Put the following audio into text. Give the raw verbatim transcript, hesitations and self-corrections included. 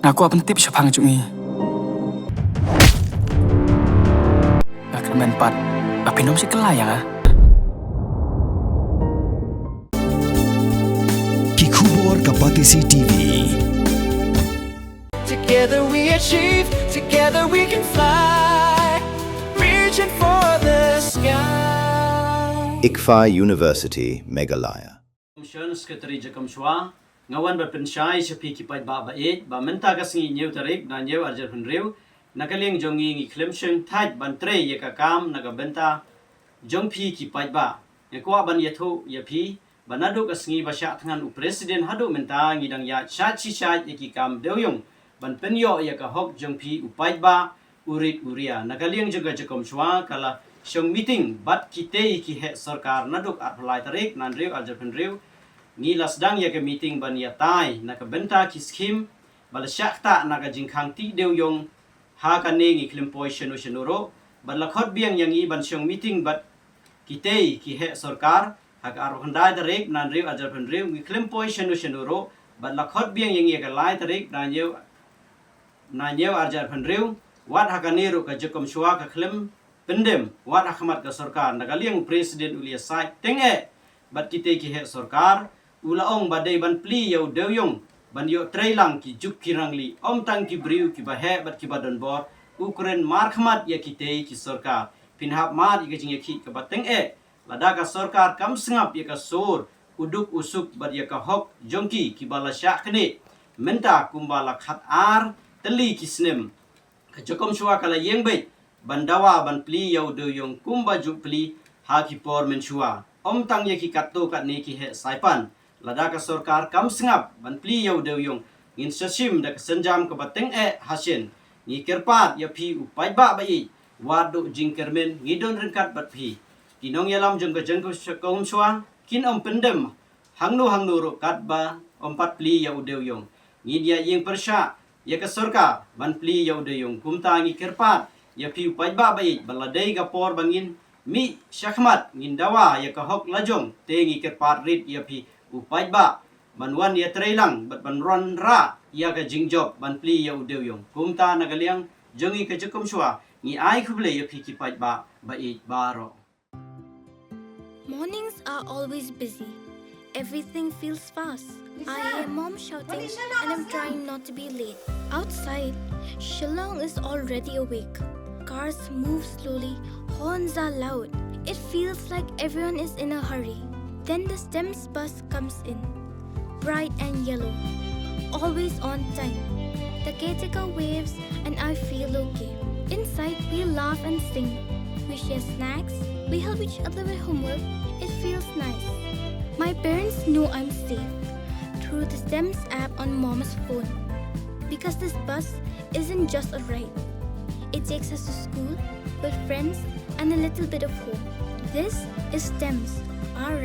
Nga kwah pyntip shaphang jong ngi. Nga kyrmen pat ba phin ym shah kylla ïa nga. Ki khubor ka Batesi T V. Together we achieve, together we can fly. Reaching for the sky. ICFAI University, Meghalaya. Commission Secretary Jakom Shwa, nga wan ba pynshai sha phi ki paidbah ba ïeit, ba mynta ka sngi hynñiew tarik, na hynñiew arhajar hynriew, na ka liang jong ngi ngi khlem shong thait ban trei ïa ka kam na ka bynta jong phi ki paidbah. Nga kwah ban ïathuh ïa phi, ba naduh ka sngi ba shah thngan u President haduh mynta ngi dang ïaid shait shi shait ïa ki kam dewïong, ban pynïoh ïa ka hok jong phi u paidbah, u rit u ria. Na ka liang jong ka Jakom Shwa ka la shong meeting bad kitei ki heh sorkar naduh arphew lai tarik, na hynriew arhajar hynriew. Ngi la sdang ïa ka meeting ban ïatai na ka bynta ki skim ba la shah ktah na ka jingkhang tih dewïong ha kane ngi khlem poi shano shano ruh, bad la khot biang ïa ngi ban shong meeting bad kitei ki heh sorkar ha ka arphew khyndai tarik, na hynriew arhajar hynriew, ngi khlem poi shano shano ruh, bad la khot biang ïa ngi ha ka lai tarik, na hynñiew, na hynñiew arhajar hynriew, wat ha kane ruh ka Jakom Shwa ka khlem pyndem, wat ha khmat ka sorkar. Na ka liang u President u la ïasaid tyngeh bad kitei ki heh sorkar, u la ong ba dei ban plie ïa u dewïong ban ïoh trei lang ki juk ki rangli, ym tang ki briew kiba heh bad kiba donbor. U kren markhmat ïa kitei ki sorkar, phin hap mad ïa ka jingïakhih kaba tyngeh. Lada ka sorkar kam sngap ïa ka sur u duk u suk bad ïa ka hok jong ki kiba la shah knieh mynta kumba la khatar tylli ki snem, ka Jakom Shwa ka la ïeng beit ban dawa ban plie ïa u dewïong kumba ju plie ha ki por mynshuwa, ym tang ïa ki katto katne ki heh saipan. Lada ka sorkar kam sngap ban plie ïa u dewïong, ngin sa shim da ka sienjam kaba tyngeh hasien. Ngi kyrpad ïa phi u paidbah ba ïeit, wat duh jingkyrmen, ngi don ryngkat bad phi. Ki nongïalam jong ka Jakom Shwa kin ym pyndem hangno hangno ruh katba ym pat plie ïa u dewïong. Ngin ïa ïeng pyrshah ïa ka sorkar ban plie ïa u dewïong. Kumta ngi kyrpad ïa phi u paidbah ba ïeit, ba la dei ka por ba ngin mih shakhmat ngin dawa ïa ka hok lajong, te ngi kyrpad rit ïa phi u paidbah ban wan ïatrei lang bad ban wanrah ïa ka jingjop ban plie ïa u dewïong. Kumta na ka liang jong ngi ka Jakom Shwa ngi ai khublei ïa phi ki paidbah ba ïeit baroh. Mornings are always busy. Everything feels fast. I hear mom shouting and I'm trying not to be late. Outside, Shillong is already awake. Cars move slowly, horns are loud. It feels like everyone is in a hurry. Then the STEMS bus comes in. Bright and yellow. Always on time. The caretaker waves and I feel okay. Inside, we laugh and sing. We share snacks. We help each other with homework. It feels nice. My parents know I'm safe through the STEMS app on mom's phone. Because this bus isn't just a ride. It takes us to school, with friends, and a little bit of hope. This is STEMS, our